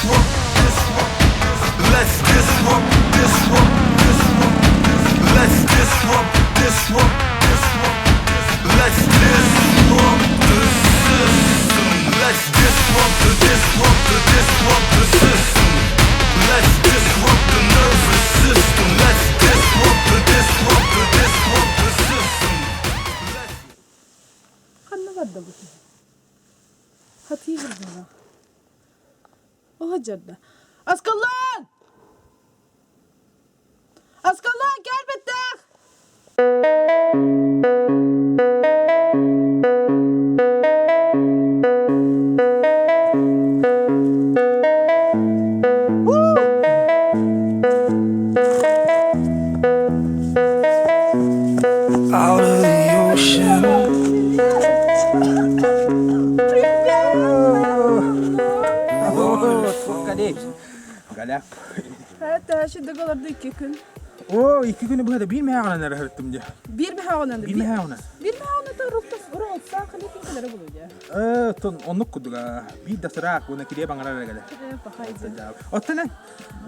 disrupt, disrupt. Let's disrupt, disrupt, disrupt. Let's disrupt, disrupt, disrupt. Let's disrupt the system. Let's disrupt the disrupt the disrupt the system. Let's disrupt the nervous system. Let's disrupt the disrupt the disrupt the system. Ханна барда бу киһи? Хатыы бырдаҕа. Оһо дьарда. Аскаллаан! Аскаллаан кэлбиттээх! Out of the ocean. Hatta şimdi kalırdı 2 күн. Оо, 2 күнү быһа да биир мэһэҕинэн эрэ сырыттым дии. Биир мэһэҕинэн Биир мэһэҕинэн. Биир мэһэҕинэн урукта хали кинилere булуя. Э, тон оннук курдуга. Биир да сыраак уонна кириэ баҥарар эрэ кэлэ. Э, Оттон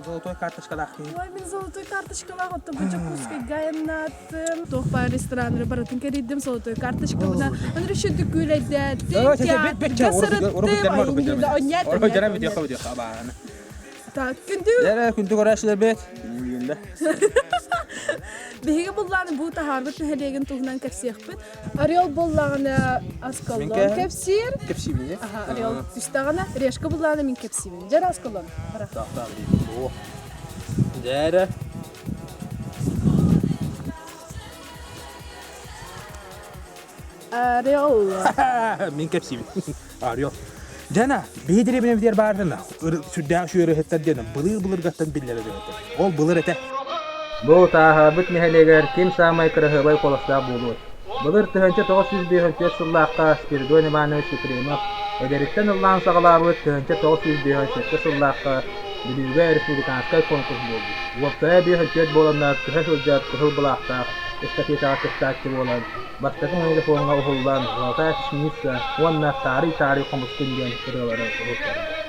золотой карточкалаах киһи. Ой, мин золотой карточкалаах оттон бу Дьокуускайга айаннаатым. Туох баар рестораннары барытын кэрийдим золотой карточкабына. Аны решил күлэйдээтим, театрга сырыттым. Так, күндү. Дэрэ күндү көрөөччүлэр бит. Биһиги буллааны бу таһаарбыт нэһилиэгин туһунан кэпсиэхпит. Орел буллаҕына Аскалон кэпсиир. Кэпсиибин Аха, Орел түстэҕинэ Решка буллаҕына мин кэпсиибин. Дьэ, Аскалон. Дьэрэ. Орел. Мин кэпсиибин. Орел. Дьана, биһи дэриэбинэбитигэр баардына, сүрдээх үөрөһүттэр диэн былыр-былыргаттан биллэрэ этэ. Ол былыр этэ. Бу Тааһаабыт нэһилиэгэр ким саамай кыраһыабай куоластаах буолуой? Былыр 1954 сыллаахха Спиридон Иванович Ефремов эдэриттэн ыллаан саҕалаабыт 1957 сыллаахха Бүлүүгэ республиканскай конкурс буолбут. Уопсайа 54 буоланнар көһө сылдьар кыһыл былаахтаах эстафетаҕа кыттааччы буолан, бастакы магнитофоҥҥа уһуллан «Золотая чеченица» уонна «Таарый-таарый хомускун» диэн ырыалары уһултарбыт.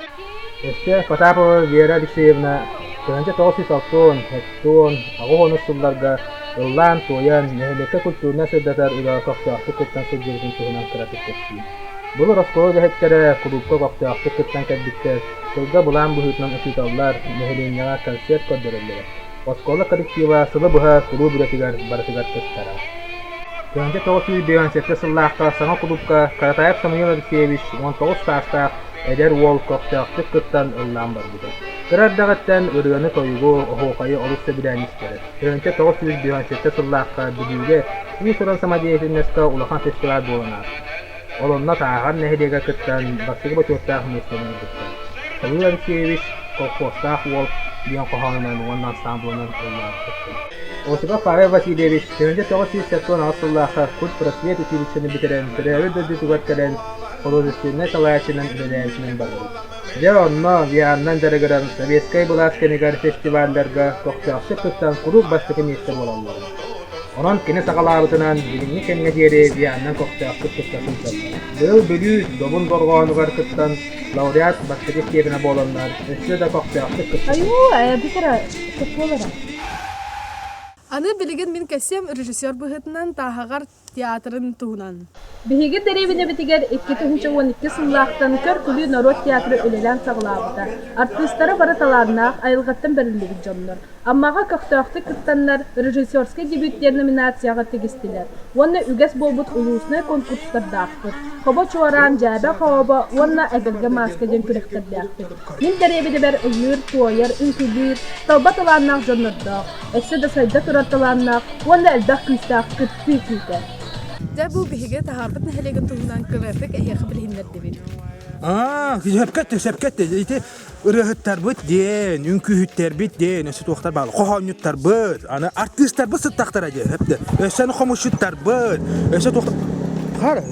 Өссө Потапова Вера Алексеевна 1960, 70, 80 сылларга ыллаан-туойан, нэһилиэккэ культурнай-сырдатар үлэҕэ көхтөөхтүк кыттан сылдьыбытын туһунан кыратык кэпсиир. Былыр оскуола үлэһиттэрэ кулуупка көхтөөхтүк кыттан кэлбиттэр, сылга былаан быһыытынан учууталлар нэһилиэнньэҕэ концерт көрдөрөллөрө. Оскуола коллектива сылы быһа кулууп үлэтигэр барытыгар кыттара. 1997 сыллаахха саҥа кулуупка Каратаев Самуил Алексеевич 19 саастаах эдэр уол көхтөөхтүк кыттан ыллаан барбыта. Кыра эрдэҕиттэн ырыаны-тойугу, оһуохайы олус сөбүлээн истэрэ. 1997 сыллаахха Бүлүүгэ уус-уран самодеятельноска улахан фестиваль буолан ааспыт. Ол онно Тааһаҕар нэһилиэгэ кыттан бастакы бочуоттаах миэстэни ылбыттар. Самуил Алексеевич «Колхозтаах уол» диэн хоһоонунан уонна ансаамбылынан ыллаан кыттыбыт. Осипов Павел Васильевич 1978 сыллаахха культпросвет училищены бүтэрэн төрөөбүт дойдутугар кэлэн художественнай салайааччынан үлэлээбитинэн барбыт. Дьэ онно вианнан дьарыгыран советскай былаас кэмигэр фестивалларга көхтөөхтүк кыттан куруук бастакы миэстэ буолаллара. Онон кини саҕалаабытынан билиҥҥи кэмҥэ диэри вианнан көхтөөхтүк кытта сылдьаллар. Быйыл Бүлүү Добун дорҕоонугар кыттан лауреат бастакы степенэ буоланнар өссө да көхтөөхтүк кытта Айуу, бүтэрэ, буолара. Аны билигин мин кэссиэм режиссер быһыытынан Тааһаҕар театрын туһунан. Биһиги дэриэбинэбитигэр 2012 сыллаахтан көр-күлүү норуот театра үлэлээн саҕалаабыта. Артыыстара бары талааннаах, айылҕаттан бэриллибит дьоннор. Аммаҕа көхтөөхтүк кыттаннар режиссерскай дебют диэн номинацияҕа тигистилэр уонна үгэс буолбут улууснай конкурстардаахпыт, Хобо чуораан, Дьээбэ хообо уонна Эгэлгэ мааска диэн күрэхтэрдээхпит. Мин дэриэбинэбэр ыллыыр-туойар, үҥкүүлүүр, талба талааннаах дьоннордоох, өссө да сайда турар талааннаах уонна элбэх күүстээх кыттыы күүтэр. Дьэ бу биһиги таһаарбыт нэһилиэгин туһунан кылыатык эһиэхэ билиһиннэрдибит. Аа, сөпкө эттэ, сөпкө эттэ. Ити ырыаһыттарбыт диэн, үҥкүүһүттэрбит диэн, өссө туохтар баалар, хоһоонньуттарбыт, аны артыыстарбыт сыттахтара диэн, сөптө. Өссө аны хомусчуттарбыт, өссө туохтар... Хара.